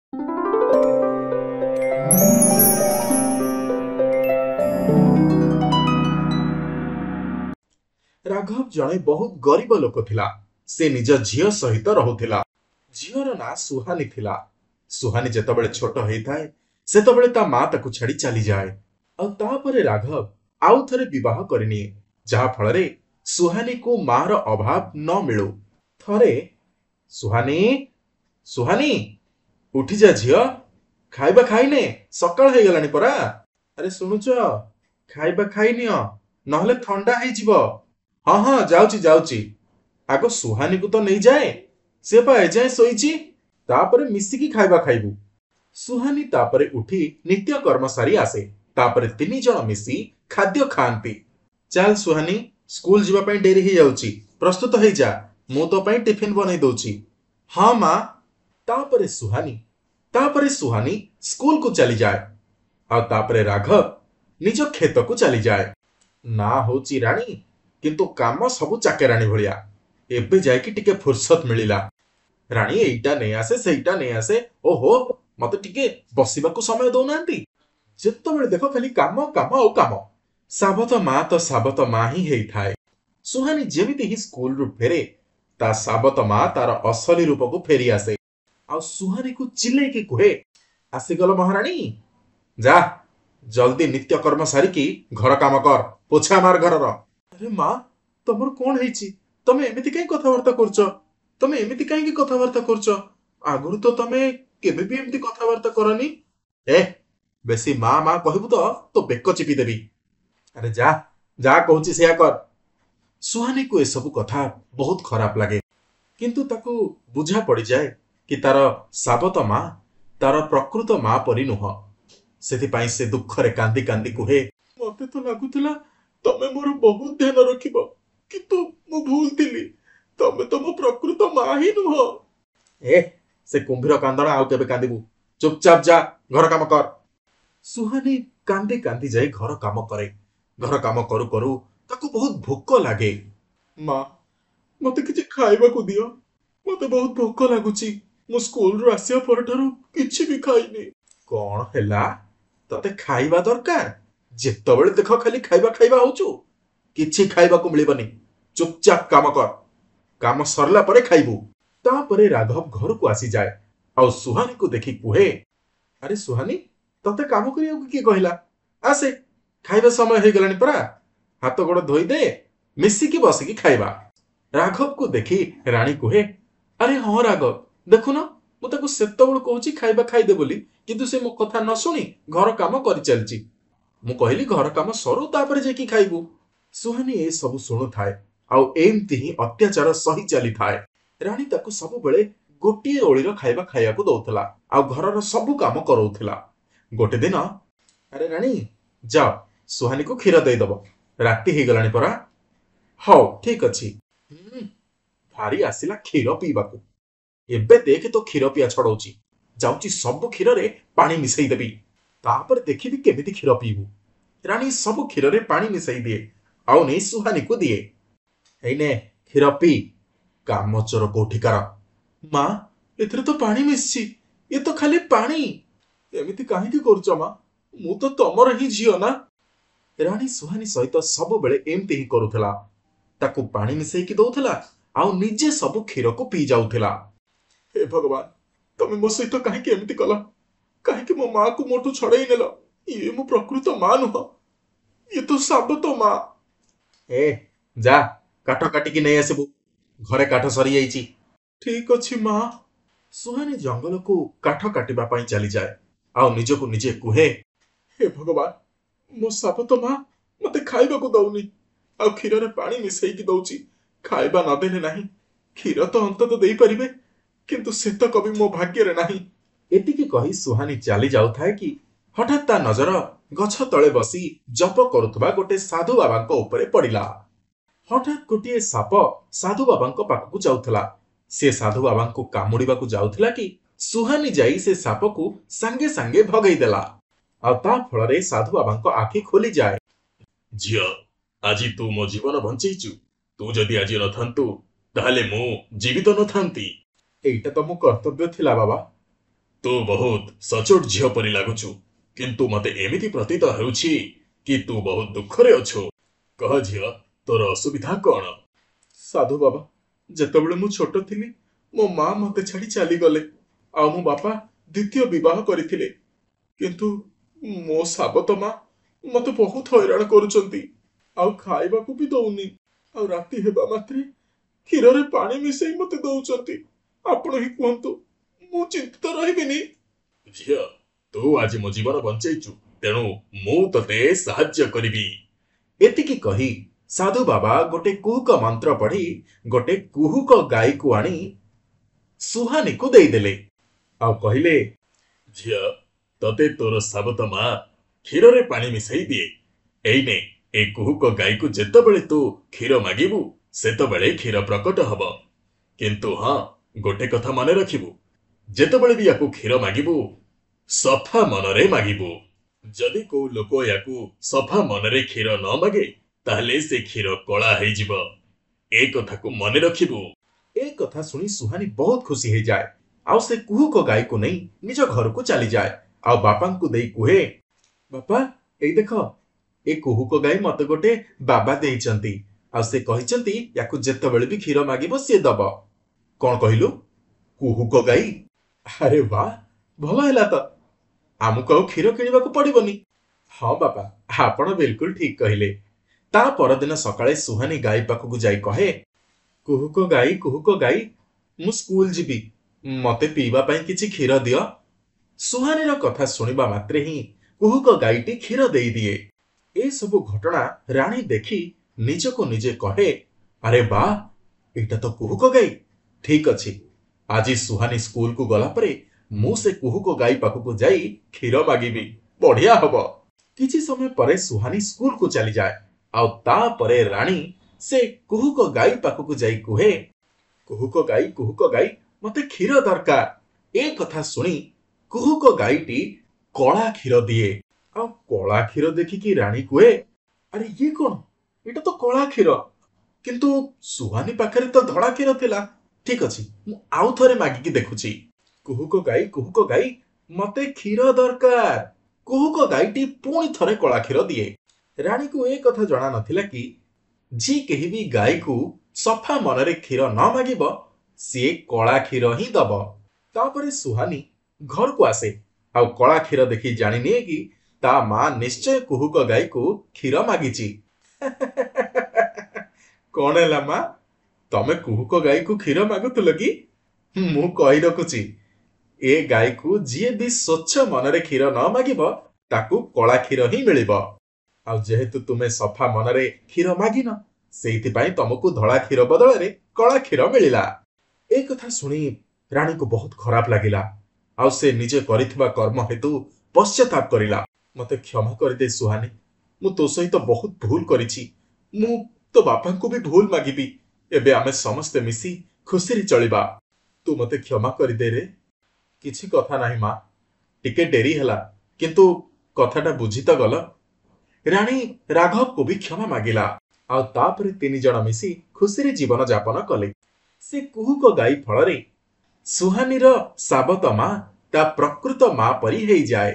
ରାଘବ ଜଣେ ବହୁତ ଗରିବ ଲୋକ ଥିଲା। ସେ ନିଜ ଝିଅ ସହିତ ରହୁଥିଲା। ଝିଅର ନାଁ ସୁହାନୀ ଥିଲା। ସୁହାନୀ ଯେତେବେଳେ ଛୋଟ ହେଇଥାଏ, ସେତେବେଳେ ତା ମା ତାକୁ ଛାଡି ଚାଲିଯାଏ, ଆଉ ତାପରେ ରାଘବ ଆଉ ଥରେ ବିବାହ କରିନିଏ, ଯାହା ଫଳରେ ସୁହାନୀକୁ ମାର ଅଭାବ ନ ମିଳୁ। ଥରେ, ସୁହାନୀ, ସୁହାନୀ, ଉଠିଯା ଝିଅ, ଖାଇବା ଖାଇନେ, ସକାଳ ହେଇଗଲାଣି ପରା। ଆରେ ଶୁଣୁଛ, ଖାଇବା ଖାଇନିଅ, ନହେଲେ ଥଣ୍ଡା ହେଇଯିବ। ହଁ ହଁ, ଯାଉଛି ଯାଉଛି, ଆଗ ସୁହାନୀକୁ ତ ନେଇଯାଏ, ସେ ପା ଏଯାଏଁ ଶୋଇଛି, ତାପରେ ମିଶିକି ଖାଇବା ଖାଇବୁ। ସୁହାନୀ ତାପରେ ଉଠି ନିତ୍ୟ କର୍ମ ସାରି ଆସେ। ତାପରେ ତିନି ଜଣ ମିଶି ଖାଦ୍ୟ ଖାଆନ୍ତି। ଚାଲ ସୁହାନୀ, ସ୍କୁଲ ଯିବା ପାଇଁ ଡେରି ହେଇଯାଉଛି, ପ୍ରସ୍ତୁତ ହେଇଯା, ମୁଁ ତୋ ପାଇଁ ଟିଫିନ ବନେଇ ଦଉଛି। ହଁ ମା। ତାପରେ ସୁହାନୀ ସ୍କୁଲକୁ ଚାଲିଯାଏ, ଆଉ ତାପରେ ରାଘବ ନିଜ କ୍ଷେତକୁ ଚାଲିଯାଏ। ନା ହଉଛି ରାଣୀ, କିନ୍ତୁ କାମ ସବୁ ଚାକେରାଣୀ ଭଳିଆ। ଏବେ ଯାଇକି ଟିକେ ଫୁର୍ସତ ମିଳିଲା। ରାଣୀ ଏଇଟା ନେଇ ଆସେ, ସେଇଟା ନେଇ ଆସେ, ଓହୋ, ମତେ ଟିକେ ବସିବାକୁ ସମୟ ଦଉନାହାନ୍ତି। ଯେତେବେଳେ ଦେଖ ଖାଲି କାମ, କାମ ଆଉ କାମ। ସାବତ ମା ତ ସାବତ ମା ହିଁ ହେଇଥାଏ। ସୁହାନୀ ଯେମିତି ହିଁ ସ୍କୁଲରୁ ଫେରେ, ତା ସାବତ ମା ତାର ଅସଲି ରୂପକୁ ଫେରି ଆସେ, ଆଉ ସୁହାନୀକୁ ଚିଲେଇକି କୁହେ, ଆସିଗଲ ମହାରାଣୀ, ଯା ଜଲ୍ଦି ନିତ୍ୟକର୍ମ ସାରିକି ଘର କାମ କର, ପୋଛା ମାର ଘରର। ଆରେ ମା, ତମର କଣ ହେଇଛି? ତମେ ଏମିତି କାହିଁ କଥାବାର୍ତ୍ତା କରୁଛ? ତମେ ଏମିତି କାହିଁକି କଥାବାର୍ତ୍ତା କରୁଛ? ଆଗରୁ ତ ତମେ କେବେ ବି ଏମିତି କଥାବାର୍ତ୍ତା କରନି। ଏ, ବେଶୀ ମା ମା କହିବୁ ତ ତୋ ବେକ ଚିପି ଦେବି। ଆରେ ଯା, ଯାହା କହୁଛି ସେୟା କର। ସୁହାନୀକୁ ଏସବୁ କଥା ବହୁତ ଖରାପ ଲାଗେ, କିନ୍ତୁ ତାକୁ ବୁଝା ପଡିଯାଏ କି ତାର ସାବତ ମା ତାର ପ୍ରକୃତ ମା ପରି ନୁହଁ। ସେଥିପାଇଁ ସେ ଦୁଃଖରେ କାନ୍ଦି କାନ୍ଦି କୁହେ, ମତେ ତ ଲାଗୁଥିଲା ତମେ ମୋର ବହୁତ ଧ୍ୟାନ ରଖିବ, କିନ୍ତୁ ମୁଁ ଭୁଲ ଥିଲି। ତମେ ତ ମୋ ପ୍ରକୃତ ମା ହିଁ ନୁହଁ। ଏ, ସେ କୁମ୍ଭୀର କାନ୍ଦଣା ଆଉ କେବେ କାନ୍ଦିବୁ? ଚୁପଚାପ ଯା, ଘର କାମ କର। ସୁହାନୀ କାନ୍ଦି କାନ୍ଦି ଯାଇ ଘର କାମ କରେ। ଘର କାମ କରୁ କରୁ ତାକୁ ବହୁତ ଭୋକ ଲାଗେ। ମା, ମତେ କିଛି ଖାଇବାକୁ ଦିଅ, ମତେ ବହୁତ ଭୋକ ଲାଗୁଛି। ମୁଁ ସ୍କୁଲରୁ ଆସିବା ପରଠାରୁ କିଛି ବି ଖାଇନି। କଣ ହେଲା, ତତେ ଖାଇବା ଦରକାର? ଯେତେବେଳେ ଦେଖ ଖାଲି ଖାଇବା ଖାଇବା ହଉଛୁ। କିଛି ଖାଇବାକୁ ମିଳିବନି, ଚୁପଚାପ କାମ କର, କାମ ସରିଲା ପରେ ଖାଇବୁ। ତାପରେ ରାଘବ ଘରକୁ ଆସିଯାଏ, ଆଉ ସୁହାନୀକୁ ଦେଖି କୁହେ, ଆରେ ସୁହାନୀ, ତତେ କାମ କରିବାକୁ କିଏ କହିଲା? ଆସେ, ଖାଇବା ସମୟ ହେଇଗଲାଣି ପରା, ହାତ ଗୋଡ ଧୋଇଦେ, ମିଶିକି ବସିକି ଖାଇବା। ରାଘବକୁ ଦେଖି ରାଣୀ କୁହେ, ଆରେ ହଁ ରାଘବ, ଦେଖୁନ, ମୁଁ ତାକୁ ସେତେବେଳୁ କହୁଛି ଖାଇବା ଖାଇଦେ ବୋଲି, କିନ୍ତୁ ସେ ମୋ କଥା ନ ଶୁଣି ଘର କାମ କରିଚାଲିଛି। ମୁଁ କହିଲି ଘର କାମ ସରୁ, ତାପରେ ଯାଇକି ଖାଇବୁ। ସୁହାନୀ ଏସବୁ ଶୁଣୁଥାଏ, ଆଉ ଏମିତି ହିଁ ଅତ୍ୟାଚାର ସହି ଚାଲିଥାଏ। ରାଣୀ ତାକୁ ସବୁବେଳେ ଗୋଟିଏ ଓଳିର ଖାଇବା ଖାଇବାକୁ ଦଉଥିଲା, ଆଉ ଘରର ସବୁ କାମ କରଉଥିଲା। ଗୋଟେ ଦିନ, ଆରେ ରାଣୀ, ଯାଅ ସୁହାନୀକୁ କ୍ଷୀର ଦେଇଦବ, ରାତି ହେଇଗଲାଣି ପରା। ହଉ, ଠିକ ଅଛି। ଭାରି ଆସିଲା କ୍ଷୀର ପିଇବାକୁ। ଏବେ ଦେଖେ ତୋ କ୍ଷୀର ପିଆ ଛଡଉଛି। ଯାଉଛି ସବୁ କ୍ଷୀରରେ ପାଣି ମିଶେଇ ଦେବି, ତାପରେ ଦେଖିବି କେମିତି କ୍ଷୀର ପିଇବୁ। ରାଣୀ ସବୁ କ୍ଷୀରରେ ପାଣି ମିଶେଇ ଦିଏ, ଆଉ ନେଇ ସୁହାନୀକୁ ଦିଏ। ଏଇନେ କ୍ଷୀର ପିଇ, କାମଚୋର କୋଉଠିକାର। ମା, ଏଥିରେ ତ ପାଣି ମିଶିଛି, ଏ ତ ଖାଲି ପାଣି। ଏମିତି କାହିଁକି କରୁଛ ମା? ମୁଁ ତ ତମର ହିଁ ଝିଅ ନା? ରାଣୀ ସୁହାନୀ ସହିତ ସବୁବେଳେ ଏମିତି ହିଁ କରୁଥିଲା। ତାକୁ ପାଣି ମିଶେଇକି ଦଉଥିଲା, ଆଉ ନିଜେ ସବୁ କ୍ଷୀରକୁ ପିଇ ଯାଉଥିଲା। ହେ ଭଗବାନ, ତମେ ମୋ ସହିତ କାହିଁକି ଏମିତି କଲ? କାହିଁକି ମୋ ମାକୁ ମୋଠୁ ଛଡେଇ ନେଲ? ଇଏ ମୋ ପ୍ରକୃତ ମା ନୁହଁ, ଇଏ ତ ସାବତ ମା। ଏ ଯା, କାଠ କାଟିକି ନେଇ ଆସିବୁ, ଘରେ କାଠ ସରିଯାଇଛି। ଠିକ ଅଛି ମା। ସୁହାନୀ ଜଙ୍ଗଲକୁ କାଠ କାଟିବା ପାଇଁ ଚାଲିଯାଏ, ଆଉ ନିଜକୁ ନିଜେ କୁହେ, ହେ ଭଗବାନ, ମୋ ସାବତ ମା ମତେ ଖାଇବାକୁ ଦଉନି, ଆଉ କ୍ଷୀରରେ ପାଣି ମିଶେଇକି ଦଉଛି। ଖାଇବା ନଦେଲେ ନାହିଁ, କ୍ଷୀର ତ ଅନ୍ତତଃ ଦେଇପାରିବେ, କିନ୍ତୁ ସେତକ ବି ମୋ ଭାଗ୍ୟରେ ନାହିଁ। ଏତିକି କହି ସୁହାନୀ ଚାଲି ଯାଉଥାଏ କି ହଠାତ୍ ତା ନଜର ଗଛ ତଳେ ବସି ଜପ କରୁଥିବା ଗୋଟେ ସାଧୁ ବାବାଙ୍କ ଉପରେ ପଡିଲା। ହଠାତ୍ ଗୋଟିଏ ସାପ ସାଧୁ ବାବାଙ୍କ ପାଖକୁ ଯାଉଥିଲା। ସେ ସାଧୁ ବାବାଙ୍କୁ କାମୁଡିବାକୁ ଯାଉଥିଲା କି ସୁହାନୀ ଯାଇ ସେ ସାପକୁ ସାଙ୍ଗେ ସାଙ୍ଗେ ଭଗେଇ ଦେଲା, ଆଉ ତା ଫଳରେ ସାଧୁ ବାବାଙ୍କ ଆଖି ଖୋଲିଯାଏ। ଝିଅ, ଆଜି ତୁ ମୋ ଜୀବନ ବଞ୍ଚେଇଛୁ। ତୁ ଯଦି ଆଜି ନଥାନ୍ତୁ, ତାହେଲେ ମୁଁ ଜୀବିତ ନଥାନ୍ତି। ଏଇଟା ତ ମୋ କର୍ତ୍ତବ୍ୟ ଥିଲା ବାବା। ତୁ ବହୁତ ସଚୋଟ ଝିଅ ପରି ଲାଗୁଛୁ, କିନ୍ତୁ ମତେ ଏମିତି ପ୍ରତୀତ ହେଉଛି କି ତୁ ବହୁତ ଦୁଃଖରେ ଅଛୁ। କହ ଝିଅ, ତୋର ଅସୁବିଧା କଣ? ସାଧୁ ବାବା, ଯେତେବେଳେ ମୁଁ ଛୋଟ ଥିଲି ମୋ ମା ମତେ ଛାଡି ଚାଲିଗଲେ ଆଉ ମୋ ବାପା ଦ୍ୱିତୀୟ ବିବାହ କରିଥିଲେ। କିନ୍ତୁ ମୋ ସାବତ ମା ମତେ ବହୁତ ହଇରାଣ କରୁଛନ୍ତି ଆଉ ଖାଇବାକୁ ବି ଦଉନି, ଆଉ ରାତି ହେବା ମାତ୍ରେ କ୍ଷୀରରେ ପାଣି ମିଶେଇ ମତେ ଦଉଛନ୍ତି। ଆପଣ ହିଁ କୁହନ୍ତୁ, ମୁଁ ଚିନ୍ତିତ ରହିବିନି? ଝିଅ, ତୁ ଆଜି ମୋ ଜୀବନ ବଞ୍ଚେଇଛୁ, ତେଣୁ ମୁଁ ତତେ ସାହାଯ୍ୟ କରିବି। ଏତିକି କହି ସାଧୁ ବାବା ଗୋଟେ କୁହୁକ ମନ୍ତ୍ର ପଢି ଗୋଟେ କୁହୁକ ଗାଈକୁ ଆଣି ସୁହାନୀକୁ ଦେଇଦେଲେ ଆଉ କହିଲେ, ଝିଅ, ତତେ ତୋର ସାବତ ମା କ୍ଷୀରରେ ପାଣି ମିଶାଇ ଦିଏ। ଏଇନେ ଏ କୁହୁକ ଗାଈକୁ ଯେତେବେଳେ ତୁ କ୍ଷୀର ମାଗିବୁ ସେତେବେଳେ କ୍ଷୀର ପ୍ରକଟ ହବ। କିନ୍ତୁ ହଁ, ଗୋଟେ କଥା ମନେ ରଖିବୁ, ଯେତେବେଳେ ବି ୟାକୁ କ୍ଷୀର ମାଗିବୁ ସଫା ମନରେ ମାଗିବୁ। ଯଦି କୋଉ ଲୋକ ୟାକୁ ସଫା ମନରେ କ୍ଷୀର ନ ମାଗେ ତାହେଲେ ସେ କ୍ଷୀର କଳା ହେଇଯିବ। ଏ କଥାକୁ ମନେ ରଖିବୁ। ଏ କଥା ଶୁଣି ସୁହାନୀ ବହୁତ ଖୁସି ହେଇଯାଏ ଆଉ ସେ କୁହୁକ ଗାଈକୁ ନେଇ ନିଜ ଘରକୁ ଚାଲିଯାଏ ଆଉ ବାପାଙ୍କୁ ଦେଇ କୁହେ, ବାପା ଏଇ ଦେଖ, ଏ କୁହୁକ ଗାଈ ମତେ ଗୋଟେ ବାବା ଦେଇଛନ୍ତି ଆଉ ସେ କହିଛନ୍ତି ୟାକୁ ଯେତେବେଳେ ବି କ୍ଷୀର ମାଗିବ ସିଏ ଦବ। କଣ କହିଲୁ, କୁହୁକ ଗାଈ? ଆରେ ବାଃ, ଭଲ ହେଲା ତ, ଆମକୁ ଆଉ କ୍ଷୀର କିଣିବାକୁ ପଡିବନି। ହଁ ବାପା, ଆପଣ ବିଲକୁଲ ଠିକ କହିଲେ। ତା ପରଦିନ ସକାଳେ ସୁହାନୀ ଗାଈ ପାଖକୁ ଯାଇ କହେ, କୁହୁକ ଗାଈ, କୁହୁକ ଗାଈ, ମୁଁ ସ୍କୁଲ ଯିବି, ମତେ ପିଇବା ପାଇଁ କିଛି କ୍ଷୀର ଦିଅ। ସୁହାନୀର କଥା ଶୁଣିବା ମାତ୍ରେ ହିଁ କୁହୁକ ଗାଈଟି କ୍ଷୀର ଦେଇଦିଏ। ଏସବୁ ଘଟଣା ରାଣୀ ଦେଖି ନିଜକୁ ନିଜେ କହେ, ଆରେ ବାଃ, ଏଇଟା ତ କୁହୁକ ଗାଈ। ଠିକ ଅଛି, ଆଜି ସୁହାନୀ ସ୍କୁଲକୁ ଗଲା ପରେ ମୁଁ ସେ କୁହୁକ ଗାଈ ପାଖକୁ ଯାଇ କ୍ଷୀର ମାଗିବି, ବଢିଆ ହବ। କିଛି ସମୟ ପରେ ସୁହାନୀ ସ୍କୁଲକୁ ଚାଲିଯାଏ ଆଉ ତାପରେ ରାଣୀ ସେ କୁହୁକ ଗାଈ ପାଖକୁ ଯାଇ କୁହେ, କୁହୁକ ଗାଈ, କୁହୁକ ଗାଈ, ମତେ କ୍ଷୀର ଦରକାର। ଏ କଥା ଶୁଣି କୁହୁକ ଗାଈଟି କଳା କ୍ଷୀର ଦିଏ ଆଉ କଳା କ୍ଷୀର ଦେଖିକି ରାଣୀ କୁହେ, ଆରେ ଇଏ କଣ, ଏଇଟା ତ କଳା କ୍ଷୀର, କିନ୍ତୁ ସୁହାନୀ ପାଖରେ ତ ଧଳା କ୍ଷୀର ଥିଲା। ଠିକ ଅଛି, ମୁଁ ଆଉ ଥରେ ମାଗିକି ଦେଖୁଛି। କୁହୁକ ଗାଈ, କୁହୁକ ଗାଈ, ମତେ କ୍ଷୀର ଦରକାର। କୁହୁକ ଗାଈଟି ପୁଣି ଥରେ କଳା କ୍ଷୀର ଦିଏ। ରାଣୀକୁ ଏ କଥା ଜଣା ନଥିଲା କି ଯିଏ କେହି ବି ଗାଈକୁ ସଫା ମନରେ କ୍ଷୀର ନ ମାଗିବ ସିଏ କଳା କ୍ଷୀର ହିଁ ଦବ। ତାପରେ ସୁହାନୀ ଘରକୁ ଆସେ ଆଉ କଳା କ୍ଷୀର ଦେଖି ଜାଣିନିଏ କି ତା ମା ନିଶ୍ଚୟ କୁହୁକ ଗାଈକୁ କ୍ଷୀର ମାଗିଛି। କଣ ହେଲା ମା, ତମେ କୁହୁକ ଗାଈକୁ କ୍ଷୀର ମାଗୁଥିଲ କି? ମୁଁ କହି ରଖୁଛି, ଏ ଗାଈକୁ ଯିଏ ବି ସ୍ୱଚ୍ଛ ମନରେ କ୍ଷୀର ନ ମାଗିବ ତାକୁ କଳା କ୍ଷୀର ହିଁ ମିଳିବ। ଆଉ ଯେହେତୁ ତୁମେ ସଫା ମନରେ କ୍ଷୀର ମାଗିନ, ସେଇଥିପାଇଁ ତମକୁ ଧଳା କ୍ଷୀର ବଦଳରେ କଳା କ୍ଷୀର ମିଳିଲା। ଏ କଥା ଶୁଣି ରାଣୀକୁ ବହୁତ ଖରାପ ଲାଗିଲା ଆଉ ସେ ନିଜେ କରିଥିବା କର୍ମ ହେତୁ ପଶ୍ଚାତାପ କରିଲା। ମତେ କ୍ଷମା କରିଦେ ସୁହାନୀ, ମୁଁ ତୋ ସହିତ ବହୁତ ଭୁଲ କରିଛି। ମୁଁ ତୋ ବାପାଙ୍କୁ ବି ଭୁଲ ମାଗିବି। ଏବେ ଆମେ ସମସ୍ତେ ମିଶି ଖୁସିରେ ଚଳିବା। ତୁ ମତେ କ୍ଷମା କରିଦେ ରେ। କିଛି କଥା ନାହିଁ ମା, ଟିକେ ଡେରି ହେଲା, କିନ୍ତୁ କଥାଟା ବୁଝି ତ ଗଲ। ରାଣୀ ରାଘବକୁ ବି କ୍ଷମା ମାଗିଲା ଆଉ ତାପରେ ତିନି ଜଣ ମିଶି ଖୁସିରେ ଜୀବନ ଯାପନ କଲେ। ସେ କୁହୁକ ଗାଈ ଫଳରେ ସୁହାନୀର ସାବତ ମା ତା ପ୍ରକୃତ ମା ପରି ହେଇଯାଏ।